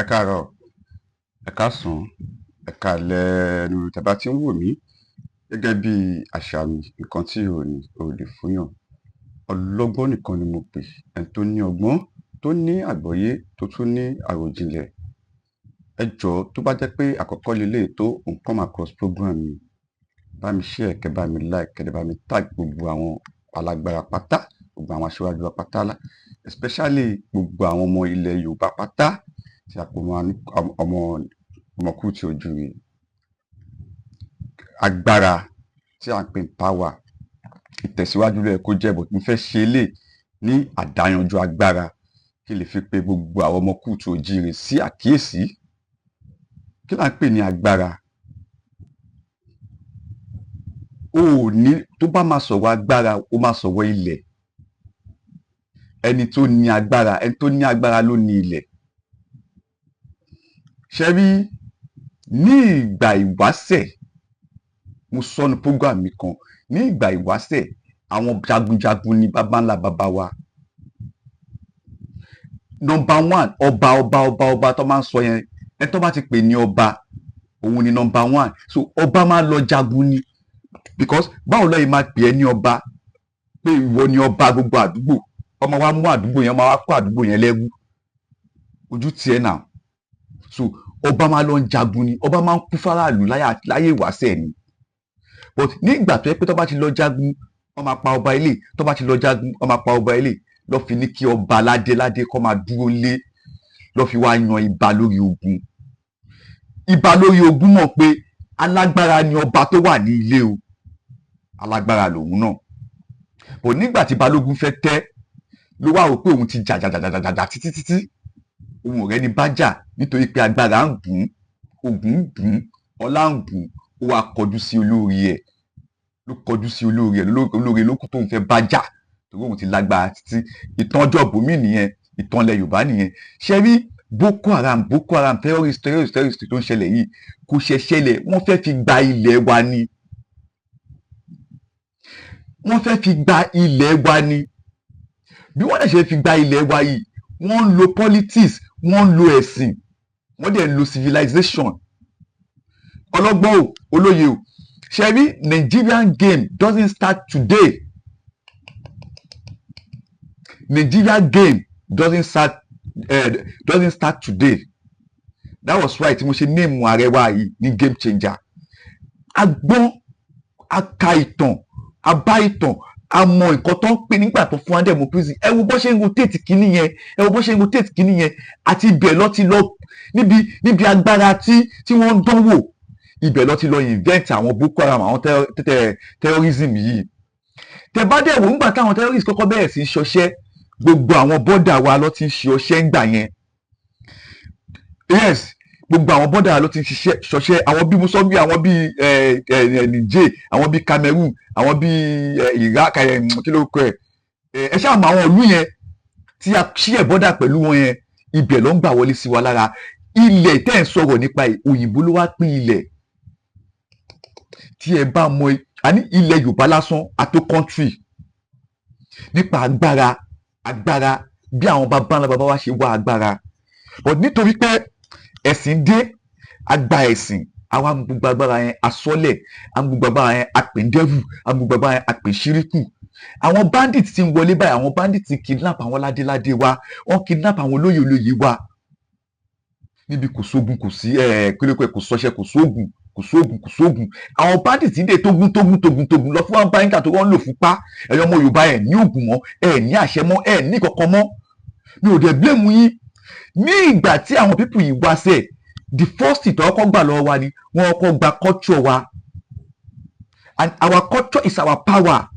Ẹ káàárọ̀, ẹ káàsán, ẹ káalẹ́ níbi tí ẹ bá ti ń wò mí. Gẹ́gẹ́ bí àṣà mi, nǹkan tí ò ní ò lè fúnyàn. Ọlọ́gbọ́n nìkan ni mo pè, ẹni tó ní ọgbọ́n, tó ní àgbọ́yé, tó tún ní àròjinlẹ̀. Ẹ jọ̀ọ́, tó bá jẹ́ pé àkọ́kọ́ leléyìí tó ń come across program mi, bá mi share, kẹ́ bá mi like, kẹ́ dẹ̀ bá mi tag gbogbo àwọn alágbára pátá, gbogbo àwọn aṣíwájú wa pátá, especially gbogbo àwọn ọmọ ilẹ̀ Yorùbá pátá tí a pè wọ́n ní ọmọ ọmọ kúùtù oòjíire. Agbára tí à ń pè ní power, ìtẹ̀síwájú ló yẹ kó jẹ́, but mo fẹ́ ṣe eléyìí ní àdáyanjú agbára kí n lè fi pe gbogbo àwọn ọmọ kúùtù oòjíire sí àkíyèsí. Kí là ń pè ní agbára? O ò ní tó bá máa sọ̀rọ̀ agbára, ó máa sọ̀rọ̀ ilẹ̀. Ẹni tó ní agbára, ẹni tó ní agbára ló ní ilẹ̀. Ṣé rí, ní ìgbà ìwáṣẹ̀, mo sọ ní program mi kan, ní ìgbà ìwáṣẹ̀, àwọn jagunjagun ní baba ńlá baba wa. Number one, ọba, ọba, ọba, ọba tó máa ń sọ yẹn, ẹni tó bá ti pè ní ọba, òun ni number one. So ọba máa lọ jagun ni, because báwo lọ́ọ́ yìí máa pè é ní ọba pé ìwọ ni ọba gbogbo àdúgbò, ọmọ wa mú àdúgbò yẹn, ọmọ wa kó àdúgbò yẹn lẹ́rú? Ojú tiẹ̀ náà. So ọba máa lọ ń jagun ni, ọba máa ń kú fáráàlú láyé ìwáṣẹ̀ ni. But nígbà tó yẹ pé tó bá ti lọ jagun, wọ́n máa pa ọba ilé, tó bá ti lọ jagun, wọ́n máa pa ọba ilé, lọ́ fi ní kí ọba aládé ládé kó máa dúró lé, lọ́ fi wá yan Ìbà lórí ogun. Ìbà lórí ogun mọ̀ pé alágbára ni ọba tó wà ní ilé o, alágbára lòun náà. But nígbà tí Balógun fẹ́ tẹ́, ló wá rò pé òun ti jà jà jà jà jà títí títí, òun ò rẹ́ni bá jà, nítorí pé agbára ń gùn, ogun ń gùn, ọlá ń gùn. Ó wá kọjú sí olórí ẹ̀, ló kọjú sí olórí ẹ̀, olórí ló kù tóun fẹ́ bá jà, torí òun ti lágbára títí. Ìtàn ọjọ́ bòmí nìyẹn, ìtàn ilẹ̀ Yorùbá nìyẹn. Ṣe rí Boko Haram, Boko Haram, terrorist, terrorist, terrorist tó ń ṣẹlẹ̀ yìí, kò ṣe ṣẹlẹ̀, wọ́n fẹ́ fi gba ilẹ̀ wa ni. Wọ́n fẹ́ fi gba ilẹ̀ wa ni. Bí wọ́n dẹ̀ ṣe fi gba ilẹ̀ wa yìí, wọ́n ń lo politics, wọ́n ń lo ẹ̀sìn, wọ́n dẹ̀ ń lo civilization. Ọlọ́gbọ́n o, olóye o, ṣe rí, Nigerian game doesn't start today. Nigeria game doesn't start today. That was why tí mo ṣe name ààrẹ wa yìí ní game changer. A gbọ́n, a ka ìtàn, a bá ìtàn, a mọ nǹkan tó ń pè nígbà tó fún wa democracy. Ẹ wo bó ṣe ń rotate kíní yẹn, ẹ wo bó ṣe ń rotate kíní yẹn. Àti ibẹ̀ lọ ti lọ níbi agbára tí wọ́n ń dánwò, ibẹ̀ lọ ti lọ invent àwọn Boko Haram, àwọn terrorism yìí. Tẹ bá dẹ̀ wò, ńgbà táwọn terrorists kọ́kọ́ bẹ̀rẹ̀ sí í ṣọṣẹ́, gbogbo àwọn border wa ló ti ń ṣe ọṣẹ́ ńgbà yẹn. Yes, gbogbo àwọn border ló ti ń ṣiṣẹ́ ṣọṣẹ́. Àwọn bí mo sọ, bí àwọn bíi Niger, àwọn bíi Cameroon, àwọn bíi Iraq, kí ló kọ ẹ, ẹ ṣáà mọ àwọn ìlú yẹn tí a share border pẹ̀lú wọn yẹn, ibẹ̀ ló ń gbà wọlé sí wa lára. Ilẹ̀ tẹ́ ẹ̀ ń sọ̀rọ̀ nípa òyìnbó ló wá pín ilẹ̀. Tí ẹ bá mọ, àní ilẹ̀ Yorùbá lásán àtó country nípa agbára, agbára bí àwọn bàbá ńlá bàbá wa ṣe wá agbára. But nítorí pé ẹ̀sìn dé, agba ẹ̀sìn, àwa gbogbo agbára yẹn asọ́lẹ̀, àwọn gbogbo agbára yẹn apèndẹ́rù, àwọn gbogbo agbára yẹn apèsíríkù. Àwọn bandit ti ń wọlé báyìí. Àwọn bandit ti kidnap àwọn ládéládé wa, wọ́n kidnap àwọn olóyè olóyè wa níbi kò sógun, kò sí ẹ kílókè, kò sọṣẹ, kò sógun, kò sógun, kò sógun. Àwọn bandit dé tógun tógun tógun tógun lọ fún wọn báyìí tó wọ́n ń lò fún pa ẹ̀yọ́ ọmọ Yorùbá. Ẹ̀ ní ògùn mọ́, ẹ̀ ní àṣẹ mọ́, ẹ̀ ní kankan mọ́. Mi ò dẹ̀ blame yín. Ní ìgbà tí àwọn people yìí wá sẹ̀, the first thing tó kọ́kọ́ gbà lọ́wọ́ wa ni wọ́n kọ́kọ́ gba culture wa, and our culture is our power.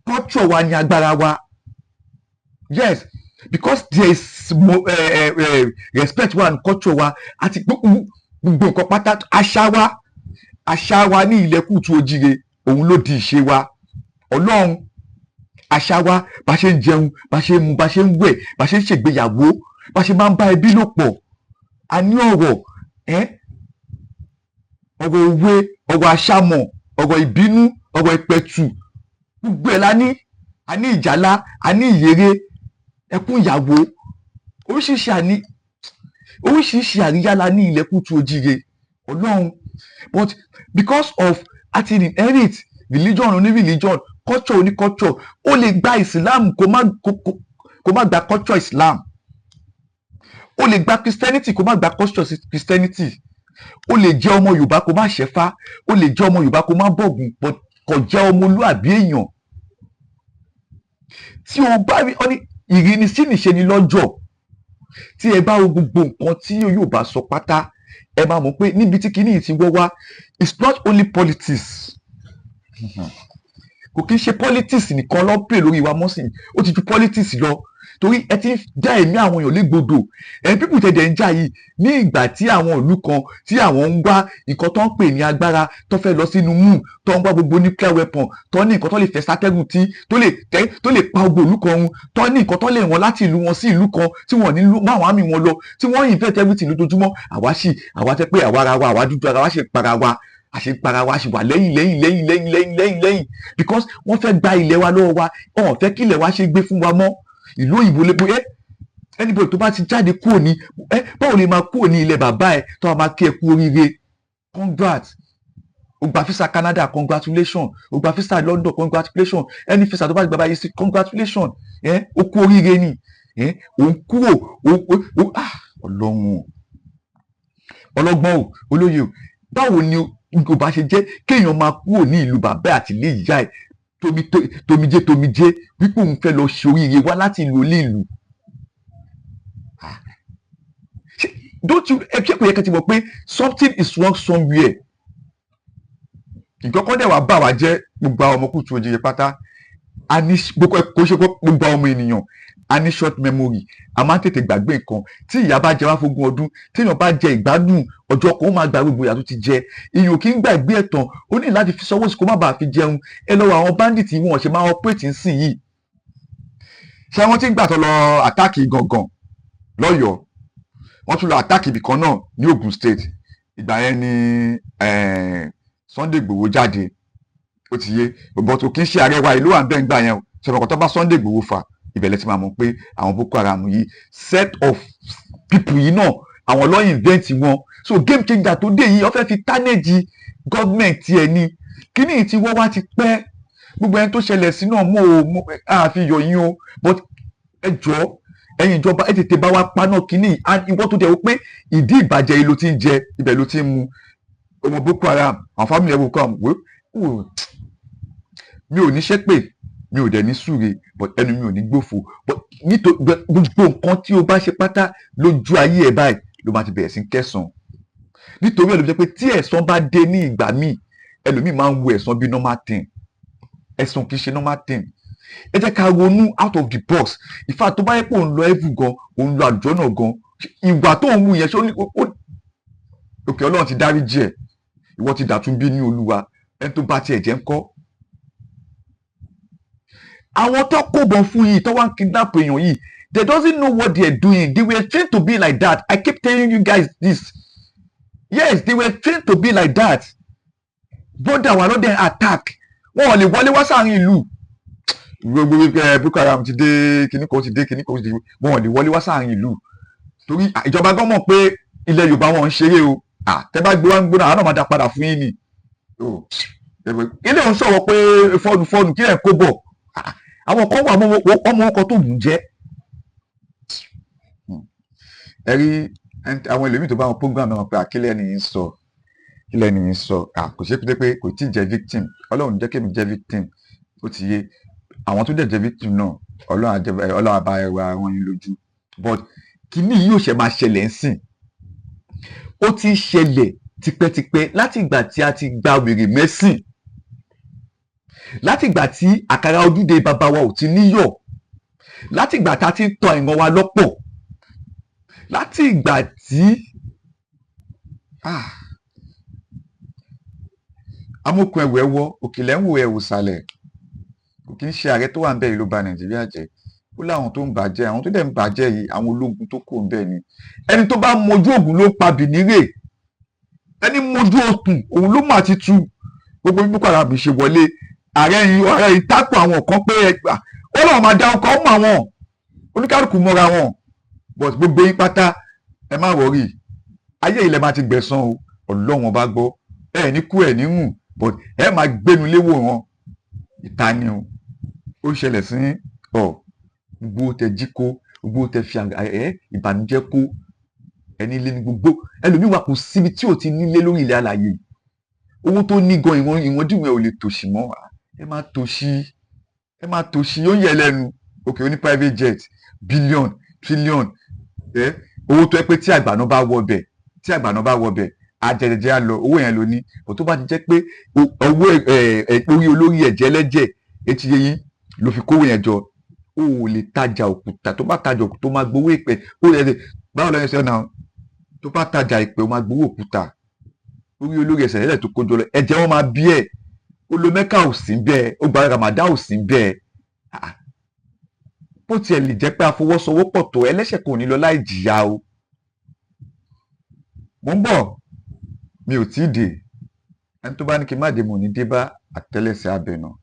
Culture wa ni agbára wa. Yes, because there is respect wa and culture wa àti gbogbo nǹkan pátá. Àṣà wa, àṣà wa ní ilẹ̀ kùtù òjìrè, òun ló di ìṣe wa. Ọlọ́run, àṣà wa, bá ṣe ń jẹun, bá ṣe ń mu, bá ṣe ń wẹ̀, bá ṣe ń ṣègbéyàwó, bá ṣe máa ń bá ẹbí lò pọ̀, a ní ọ̀rọ̀ ẹ́, ọ̀rọ̀ òwe, ọ̀rọ̀ àṣàmọ̀, ọ̀rọ̀ ìbínú, ọ̀rọ̀ ìpẹ̀tù, gbogbo ẹ̀ la ní. A ní ìjálá, a ní ìyèrè, ẹkún ìyàwó, oríṣiríṣi. Àní Oríṣiríṣi àríyá la ní ilẹ̀ kùtù òjìire Ọlọ́run, but because of a ti inherit religion oní religion, culture oní culture, ó lè gba Islam kó má gba culture Islam, ó lè gba Christianity kó má gba culture Christianity, ó lè jẹ́ ọmọ Yorùbá kó má ṣẹ̀fá, ó lè jẹ́ ọmọ Yorùbá kó má bọ̀gùn, but kò jẹ́ ọmọlúàbí èèyàn. Tí o bá rí ọ ní ìrínisí nìṣe ni lọ́jọ́. Tí ẹ bá wo gbogbo nǹkan tí yóò bá sọ pátá, ẹ máa mọ̀ pé níbi tí kinní yìí ti wọ́ wá, it's not only politics. Kò kí ń ṣe politics nìkan ló ń pè lórí wa mọ́sìn. Ó ti ju politics lọ, torí ẹ ti ń dá ẹ̀mí àwọn èèyàn légbodò. Ẹ̀yin people tẹ̀dẹ̀ ń jà yìí, ní ìgbà tí àwọn ìlú kan tí àwọn ń wá nǹkan tó ń pè ní agbára, tó fẹ́ lọ sínú moon, tó ń wá gbogbo nuclear weapon, tó ní nǹkan tó lè fẹ́ sátẹ́gùn tí tó lè tẹ́ tó lè pa gbogbo ìlú kan run, tó ní nǹkan tó lè ràn láti ìlú wọn sí ìlú kan tí wọ́n ní mú àwọn àmì wọn lọ, tí wọ́n invent everything lójoojúmọ́, àwa sì àwa tẹ́ pé àwa ara wa, àwa dúdú ara wa ṣe para wa, àṣepara wa ṣì wà lẹ́yìn lẹ́yìn lẹ́yìn lẹ́yìn lẹ́yìn lẹ́yìn lẹ́yìn, because wọ́n fẹ́ gba ilẹ̀ wa lọ́wọ́ wa. Wọn ò fẹ́ kí ilẹ̀ wa ṣe gbé fún wa mọ́. Ìlú òyìnbó lè pé ẹ́ anybody tó bá ti jáde kúrò ní ẹ, báwo lè máa kúrò ní ilẹ̀ bàbá ẹ tó máa kí ẹ kú oríire? Congrats, o gba visa Canada, congratulations. O gba visa London, congratulations. Any visa tó bá ti gba báyìí sí, congratulations. Ẹ o kú oríire ni. Ẹ òun kúrò o. Ah, Ọlọ́run ọlọ́gbọ́n o, olóye o, báwo ni kò bá ṣe jẹ́ kéèyàn máa kúrò ní ìlú bàbá àti ilé ìyá ẹ̀ tomijé tomijé wípé òun fẹ́ lọ ṣe oríire wá láti ìlú olé ìlú? Ah. Don't you, ẹ ṣé kò yẹ kẹ́ ti mọ̀ pé something is wrong somewhere? Nǹkan kan dẹ̀ wá bà wá jẹ́. Gbogbo àwọn ọmọ kùtù òjìyẹ pátá, a ní gbogbo ẹ, kò ṣe pé gbogbo àwọn ọmọ ènìyàn, a ní short memory. A máa ń tètè gbàgbé nǹkan. Tí ìyà bá jẹ wá fógún ọdún, téèyàn bá jẹ ìgbádùn ọjọ́ kan, ó máa gba gbogbo ìyà tó ti jẹ. Èèyàn kì í gbàgbé ẹ̀tàn. Ó ní láti fi sọ́wọ́ sí kó má bàa fi jẹun. Ẹ lọ́wọ́ àwọn bandits, wọn ṣe máa operate ń sìn yìí. Ṣé wọ́n ti ń gbà tó lọ attack gangan lọ́yọ̀ọ́? Wọ́n tún lọ attack ibìkan náà ní Ogun State. Ìgbà yẹn ni Sunday Igboho jáde. Ó ti yé, but kò kí ń ṣe ààrẹ wa ìlú wà ń bẹ́ẹ̀ ń gbà yẹn o. Ṣọ̀rọ̀ tó bá Sunday Igboho fà, ìbẹ̀lẹ̀ ti máa mọ̀ pé àwọn Boko Haram yìí, set of people yìí náà, àwọn ló invent wọn. So game changer tó dé yìí, wọ́n fẹ́ fi tarnish government ẹ̀ ni. Kíní tí wọ́n wá ti pẹ́, gbogbo ẹni tó ṣẹlẹ̀ sí náà mú o mú àfi yọ̀ yín o, but ẹ jọ̀ọ́, ẹ̀yin ìjọba, ẹ tètè bá wa paná kíní. And ìwọ tó dẹ̀ wò pé ìdí ìbàjẹ́ yìí ló ti ń jẹ, ibẹ̀ ló ti ń mu. Ọmọ Boko Haram, àwọn family ẹ̀ Boko Haram wò ó, mi ò ní ṣépè, mi ò dẹ̀ ní súre, but ẹnu mi ò ní gbòfo, but nítorí gbogbo nǹkan tí o bá ṣe pátá lójú ayé ẹ báyìí ló máa ti bẹ̀rẹ̀ sí kẹsàn-án. Nítorí ẹ̀ ló fi jẹ́ pé tí ẹ̀san bá dé ní ìgbà míì, ẹlòmíì máa ń wo ẹ̀san bí normal thing. Ẹ̀san kì í ṣe normal thing. Ẹ jẹ́ ká ronú out of the box. In fact, tó bá yẹ pé òun lọ heaven gan, òun lọ àjọ náà gan, ìwà tó ń wù yẹn, ṣé ó ní òkè Ọlọ́run ti dáríjì ẹ̀, ìwọ ti dàtún bí ní Olúwa. Ẹni tó bá tiẹ̀ jẹ́ ń kọ́, àwọn tó kóbọn fún yìí, tó wá ń kidnap èèyàn yìí, they doesn't know what they are doing. They were trained to be like that. I keep telling you guys this. Yes, they were trained to be like that. Border wa ló dẹ̀ attack, wọn ò lè wọlé wá sáàrin ìlú. Gbogbo ẹ Boko Haram ti dé, kíní kan ti dé, kíní kan ti dé, wọn ò lè wọlé wá sáàrin ìlú, torí ìjọba gan mọ̀ pé ilẹ̀ Yorùbá wọn ń ṣeré o. Tẹ́ bá gbé wá ń gbóná, àwọn náà máa dá padà fún yín ni. Ilé òun sọ̀rọ̀ pé fọ́ọ̀nù fọ́ọ̀nù kí ẹ̀ kó bọ̀. Àwọn kan wà, ọmọ ọkọ tó wù ú jẹ́. Ẹ rí àwọn ẹlòmíì tó bá wọn program náà pé àkílẹ̀ ni ń sọ, kílẹ̀ ni ń sọ, kò ṣe pé kò tí ì jẹ́ victim. Ọlọ́run jẹ́ kémi jẹ́ victim. Ó ti yé àwọn tó dẹ̀ jẹ́ victim náà, Ọlọ́run á bá ẹwà wọn yín lójú. But kíní yìí ò ṣe máa ṣẹlẹ̀ ń sìn. Ó ti ń ṣẹlẹ̀ tipẹ́tipẹ́, láti ìgbà tí a ti gba wèrè mẹ́sìn, láti ìgbà tí àkàrà ojúde bàbá wa ò ti níyọ̀, láti ìgbà tá a ti ń tan ìran wa lọ́pọ̀, láti ìgbà tí amókun ẹwù ẹwọ òkèlè ń wò ẹwù sàlẹ̀. Kò kí ń ṣe ààrẹ tó wà ń bẹ̀ yìí ló ba Nàìjíríà jẹ́. Ó láwọn tó ń bàjẹ́, àwọn tó dẹ̀ ń bàjẹ́ yìí, àwọn ológun tó kù ń bẹ̀ ni. Ẹni tó bá mojú ògùn ló pa bìnírè. Ẹni mojú okùn òun ló mà ti tu. Gbogbo bí Boko Haram ṣe wọlé, ààrẹ yìí tákù àwọn kan pé ẹgbà ó lọ́wọ́ máa dá ọkọ̀ ọmọ àwọn oníkálukú mọ́ra wọn, but gbogbo yín pátá Ẹ má worry, ayé ilẹ̀ máa ti gbẹ̀san o. Ọlọ́run bá gbọ́, ẹ ní kú, ẹ ní rùn, but ẹ máa gbénu léwò wọn ìta ni o. Ó ṣẹlẹ̀ sí ọ, gbogbo tẹ jí kó, gbogbo tẹ fi ẹ ìbànújẹ́ kó, ẹni lé ní gbogbo ẹlòmíì wà, kò síbi tí ò ti nílé lórí ilẹ̀ alàyè. Owó tó ní gan, ìwọ̀n dìwọ̀n ò lè tòṣì mọ́. Ẹ má tòṣì, ẹ má tòṣì. Ó ń yẹ lẹ́nu òkè ó ní private jet, billion, trillion, ẹ owó tó yẹ pé tí àgbàná bá wọ bẹ̀, tí àgbàná bá wọ bẹ̀, ajẹjẹjẹ á lọ. Owó yẹn ló ní kò tó bá ti jẹ́ pé owó ẹ orí olórí ẹ̀jẹ̀ ẹlẹ́jẹ̀ etí yẹn ló fi kówó yẹn jọ. O ò lè tajà òkúta. Tó bá tajà òkúta, tó máa gbowó ìpè. Ó yẹ báwo lẹ́yìn sẹ́yìn náà, tó bá tajà ìpè, ó máa gbowó òkúta. Orí olórí ẹsẹ̀ ẹlẹ́jẹ̀ tó kójọ lọ, ẹ̀jẹ̀ wọn máa bí ẹ̀. Ó lo Mẹ́kà, ò sí bẹ́ẹ̀. Ó gba Ramadan, ò sí bẹ́ẹ̀. Bó tiẹ̀ lè jẹ́ pé àfọwọ́sowọ́pọ̀ tó, ẹlẹ́ṣẹ̀ kò ní lọ láì jìyà o. Mo ń bọ̀, mi ò tí ì dé. Ẹni tó bá ní kí n má dé, mo ní dé bá àtẹ́lẹsẹ̀ abẹ náà.